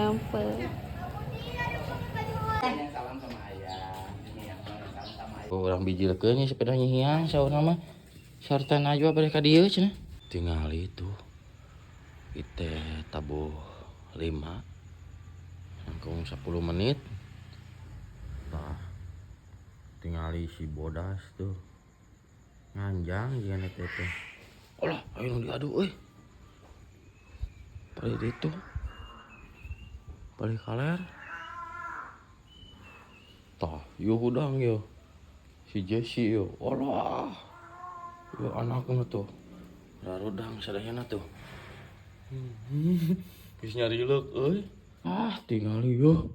Nyamper. Salam sama ayah. Ini yang salam sama ayah. Urang bijilkeun nya sepedanya hiang saurna mah. Sarta Najwa bade ka dieu cenah. Tingali itu. Ite tabuh 5. Langkung 10 menit. Tah. Tingali si bodas tuh. Nganjang jeung eta teh. Alah, ayo nu diadu euy. Palih ditu. Palih kaler. Tah, ieu hudang yo. Si Jesse yo. Alah. Yo anakna tuh. Rarudang sadayana tuh. Geus nyarileuk euy. Ah, tingali yo.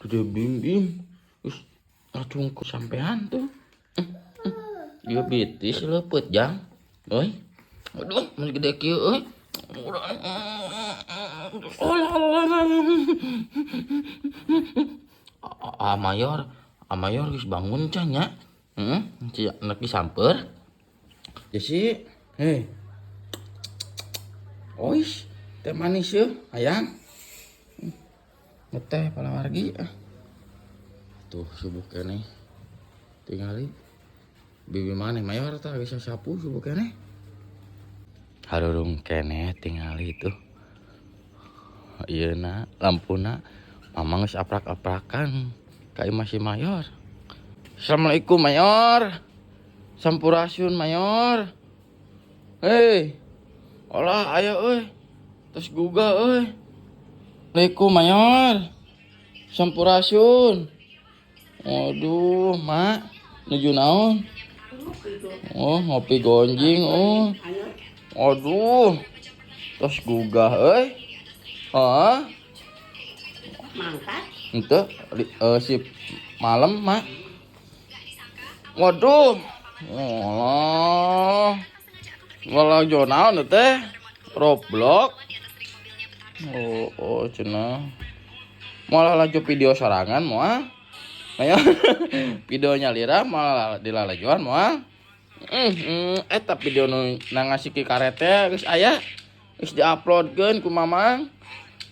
Gede bim-bim. Geus ngacung ku sampean tuh. Ieu bitis leupeut jang. Euy. Aduh, mun gede kieu euy. Alah. Ah, Mayor, ah Mayor geus bangun can nya. Heeh, si anak disamper. Jesse, hei. Ois, teh manis yeuh, hayang. Ngeteh palawargi. Tuh subuh keneh. Tingali. Bibi maneh Mayor tah geus sapu subuh keneh. Harurung keneh tingali tuh. Ieu na lampuna Mamang geus aprak-aprakan ka imah si Mayor. Assalamualaikum Mayor. Sampurasun Mayor. Hei. Olah ayo euy. Tos gugah euy. Assalamualaikum Mayor. Sampurasun. Waduh, Mak. Nuju naon? Oh, ngopi gonjing oh. Aduh. Tos gugah euy. Heeh. Mangkat. Ente si malam, Mak. Waduh. Oh. Walah jo naon teh? Roblox. Oh, oh cenah. Malah laju video sorangan moal. Ayo. Videonya lira malah dilalajuan moal. Eta video nu ngasih ki karet teh geus aya. Geus diuploadkeun ku Mamang.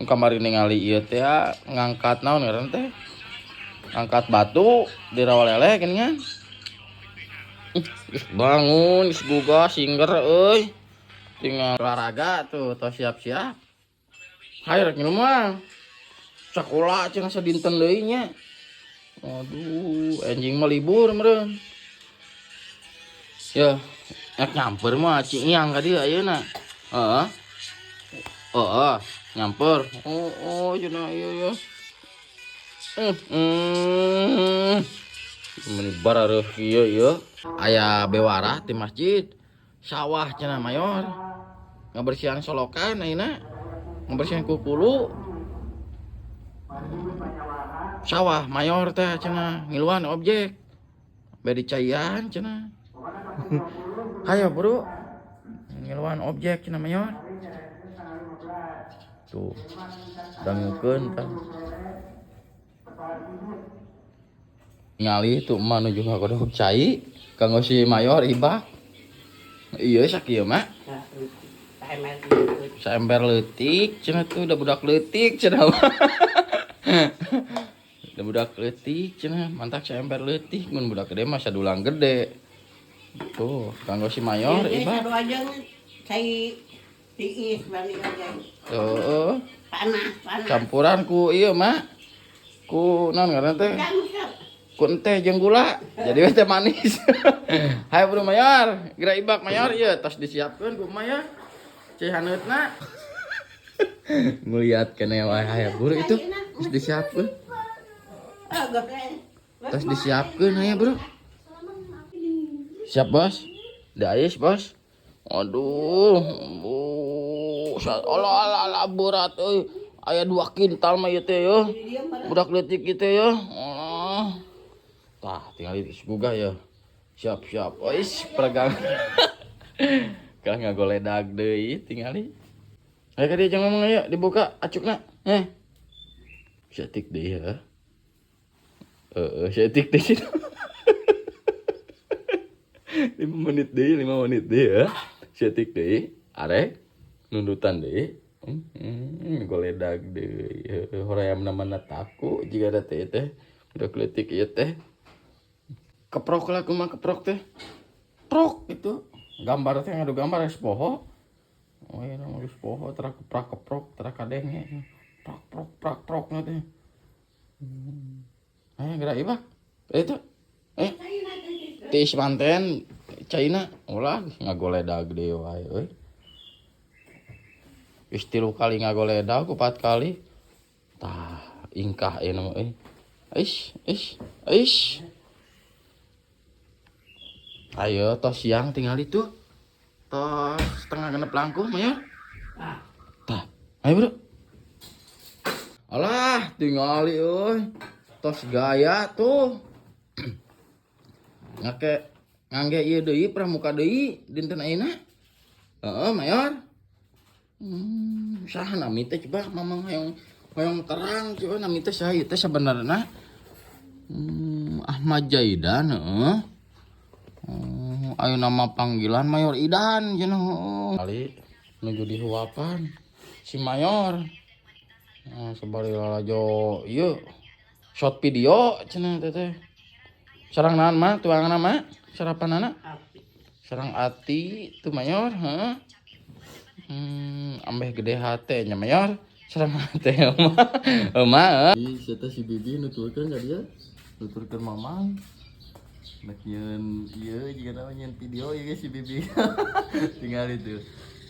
Kamari ningali ieu teh ngangkat naon ngaran teh? Ngangkat batu di rawa lele geuningan. Geus bangun, geus gugah singger euy. Tinggal olahraga tuh, tos siap-siap. Hayo rek nginum mah. Sakola cenah sadinten deui nya. Aduh, anjing mah libur meureun. Ya, rek nyamper mah Ciang ka dieu ayeuna. Heeh. Heeh, nyamper. Oh, oh cenah ieu ya. Meni barareuh kieu ieu. Aya bewara di masjid. Sawah cenah Mayor. Ngabersihan solokan ayeuna. Ngabersihan kukulu. Sawah Mayor teh cenah ngiluan objek. Bade dicaian cenah. Hayo bro. Ngiluan objek cenah Mayor. Tuh. Dangukeun tah. Ngali tuh emak nuju ngagodog cai kanggo si Mayor ibak. Iya sakieu mah. Saember leutik cenah tuh udah budak leutik cenah. Udah budak leutik cenah, mantak saember leutik mun budak gede mah sadulang gede. Tuh, kanggo si Mayor ibak. Cai tiis balik aja. Heeh. Panas, panas. Campuran ku ieu mah. Ku naon ngaranna teh? Ku teh jeung gula. Jadi we teh manis. Hayo bro Mayor, geura ibak Mayor ieu tos disiapkeun ku Mayor. Cai haneutna. Ngeliat keneh wae hayo buru itu tos disiapkeun. Tos disiapkeun hayo bro. Siap bos? Dais bos. Aduh, alah alah alah berat euy. Aya 2 kintal mah ieu teh yeuh. Budak leutik ieu teh yeuh. Alah. Tah, tinggal gugah ya. Siap siap. Ois, peregang. Kalah ngagoledag deui tingali. Ayo ka dieu jangan ngomong ayo dibuka acukna. Eh. Setik deui ya. Heeh, setik deui. 5 menit deui, 5 menit deui ya. Setik deui, arek nundutan deui. Goledag deui. Heueuh, hoream mana taku jiga da teh teh. Udah kletik ieu teh. Keprok lah kumaha keprok teh. Prok gitu. Gambar teh ngadu gambar geus poho. Oh iya, geus poho tara keprak keprok tara kadenge. Prok prok prak prok na teh. Ayo gerak ibak. Itu. Eh. Tiis manten caina ulah ngagoledag deui wae euy. Geus 3 kali ngagoledag, 4 kali. Tah, ingkah ieu mah euy. Ish, ish, ish. Ayo tos siang tinggal itu. Tos 5.30 langkung mah ya. Tah, ayo bro. Alah, tingali euy. Tos gaya tuh. Ngake ngangge ieu deui pramuka deui dinten ayeuna. Heeh, Mayor. Saha nami teh coba mamang hoyong hoyong terang coba nami teh saha ieu teh sabenerna? Ahmad Jaidan heeh. Oh, ayo nama panggilan Mayor Idan cenah heeh. Kali nuju dihuapan si Mayor. Nah, sabari lalajo ieu shot video cenah teh teh. Sarang naon mah tuangan mah sarapanana? Sarang ati tuh Mayor, heeh. Ambeh gede hate nya Mayor. Sarang hate mah. Mah. Ih, sia si Bibi nuturkeun ka dia. Nuturkeun mamang. Nek nyieun ieu jiga nama nyieun video ieu si Bibi. Tinggal itu.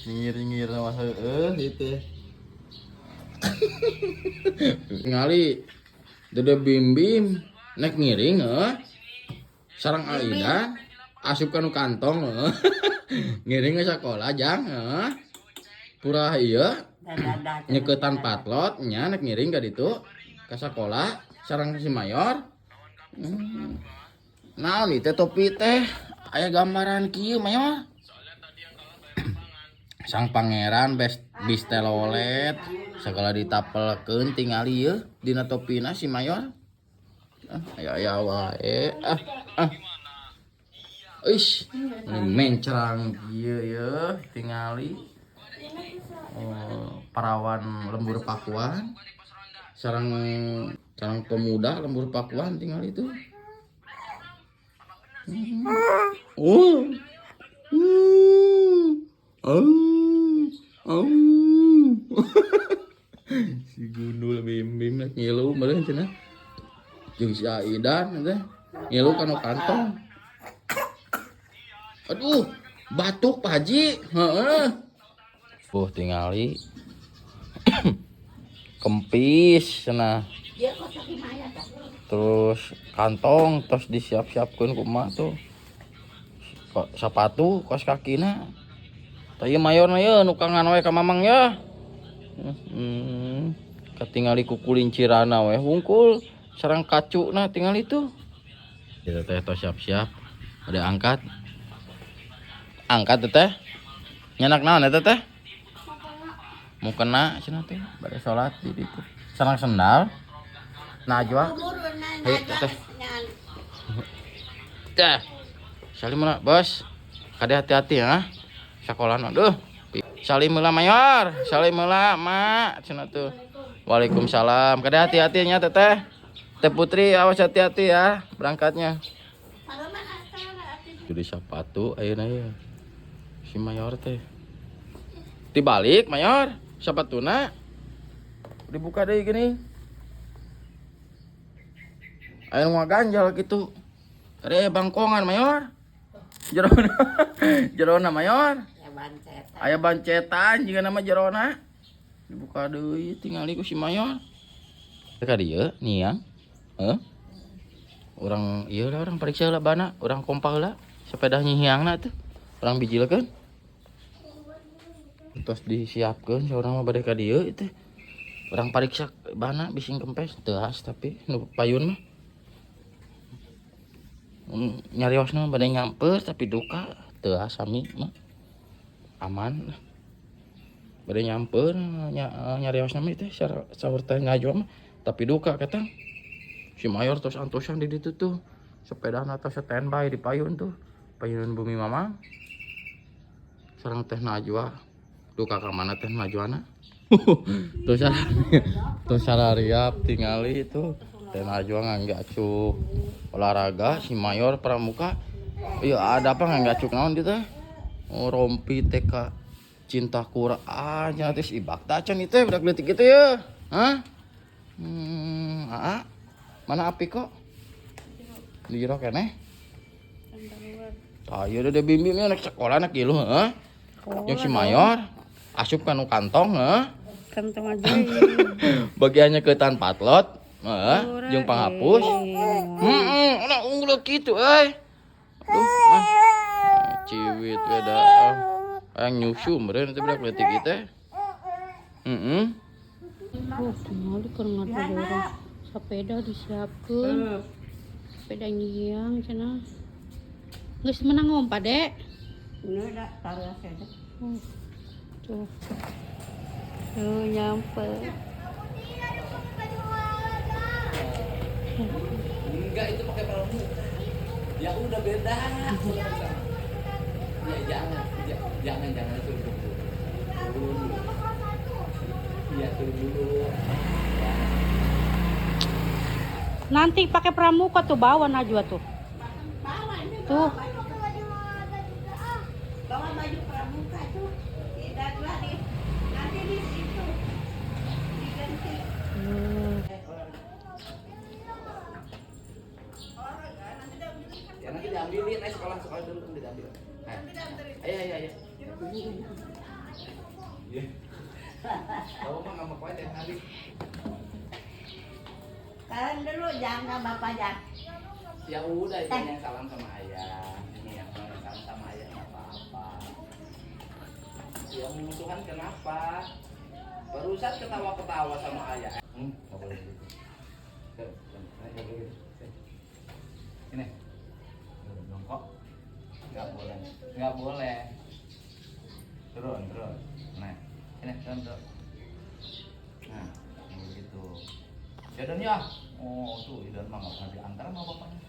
Nyingir-nyingir mah heueuh ieu teh. Tingali Dede Bim Bim nek ngiring heuh. Sarang Aida asup ka nu kantong heuh. Ngiring ke sekolah jang heuh. Purah ieu nyeketan patlot nya nek ngiring ka ditu ka sakola sareng si Mayor. Naon ieu teh topi teh aya gambaran kieu Mayor. Sang pangeran bes bistelolet segala ditapelkeun tingali ieu dina topina si Mayor. Ah, aya aya wae. Ah, ah. Ish, mencrang kieu ye tingali. Oh, parawan lembur Pakuan. Sarang sarang pemuda lembur Pakuan tinggal itu. Oh. Oh. Oh. Si gundul Bim Bim nek ngilu meureun cenah. Jeung si Aidan teh ngilu kana kantong. Aduh, batuk Pak Haji. Heeh. Tingali. Kempis cenah. Terus kantong terus disiap-siapkeun ku emak tuh. Kok sepatu kos kakina. Tah ieu mayorna ye nukangan we ka mamang ya. Katingali kukulincirana we hungkul sareng kacuna tingali tuh. Kita teh tos siap-siap. Ada angkat. Angkat teh. Nyanak naon eta teh? Mau kena cenah teh bade salat di ditu. Sareng sendal. Najwa. Ayo teh. Teh. Salim lah, Bos. Kade hati-hati ya. Sekolah aduh. Salim heula Mayor, salim heula Mak cenah tuh. Waalaikumsalam. Kade hati-hati nya Teteh. Teh Putri awas hati-hati ya berangkatnya. Jadi sepatu ayeuna ye. Si Mayor teh. Dibalik Mayor, sepatuna. Dibuka deui gini. Aya nu ngaganjal gitu. Tadi aya bangkongan Mayor. Jerona. Jerona Mayor. Aya bancetan jiga nama jerona. Dibuka deui tingali ku si Mayor. Ka dieu niang. Heuh. Urang ieu lah urang pariksa heula bana, urang kompa heula. Sepeda nyihiangna tuh. Urang bijilkeun. Tos disiapkeun saurang mah bade ka dieu teh. Urang pariksa bana bising kempes teu tapi nu payun mah. Nyariosna bade nyamper tapi duka teu sami mah. Aman. Bade nyamper nyariosna mah teh saur teh Najwa mah tapi duka kata. Si Mayor tos antosan di ditu tuh. Sepedana tos standby di payun tuh. Payun bumi mama. Sareng teh Najwa. Duka ka mana teh Najwana? Tuh tuh sarariap tingali itu. Teh Najwa nggak acuk olahraga si Mayor pramuka. Iya ada apa nggak acuk naon dia teh? Oh, rompi TK Cinta Quran nya teh si Ibak can itu budak leutik gitu ya. Hah? Aa. Mana api kok? Di jero keneh? Tah ieu deh bimbing anak sekolah anak ilu heuh. Yang si Mayor asup kanu kantong heuh. Kantong aja. Bagiannya ke tan patlot, heeh, jeung panghapus. Heeh, anak unggul kitu euy. Aduh, ah. Ciwit we da. Hayang nyusu meureun teh budak leutik ieu teh. Heeh. Oh, tinggal keur ngadorong sepeda disiapkeun. Sepeda nyiang cenah. Geus menang ngompa, Dek. Ini udah taruh saja. Oh, tuh. Tuh nyampe. Enggak, itu pakai pramuka. Ya udah beda. Ya jangan, jangan jangan turun dulu. Turun dulu. Iya, turun dulu. Nanti pakai pramuka tuh bawa Najwa tuh. Tuh. Bawa baju pramuka tuh. Tidak lagi. Nanti di situ diganti. Ya nanti diambilin, ayo sekolah sekolah dulu nanti diambil. Ayo ayo ayo. Iya. Kamu mah nggak mau kuat tiap hari. Kalian dulu jangan bapak jangan. Ya udah ini yang salam sama ayah. Ini yang salam sama ayah nggak apa-apa. Ya musuhan kenapa? Barusan ketawa-ketawa sama ayah. Nggak boleh gitu. Nggak boleh gitu. Ini. Jongkok. Nggak boleh. Nggak boleh. Turun, turun. Nah, ini turun, turun. Nah, begitu. Jadan ya. Oh, tuh Idan mah nggak pernah diantar sama bapaknya.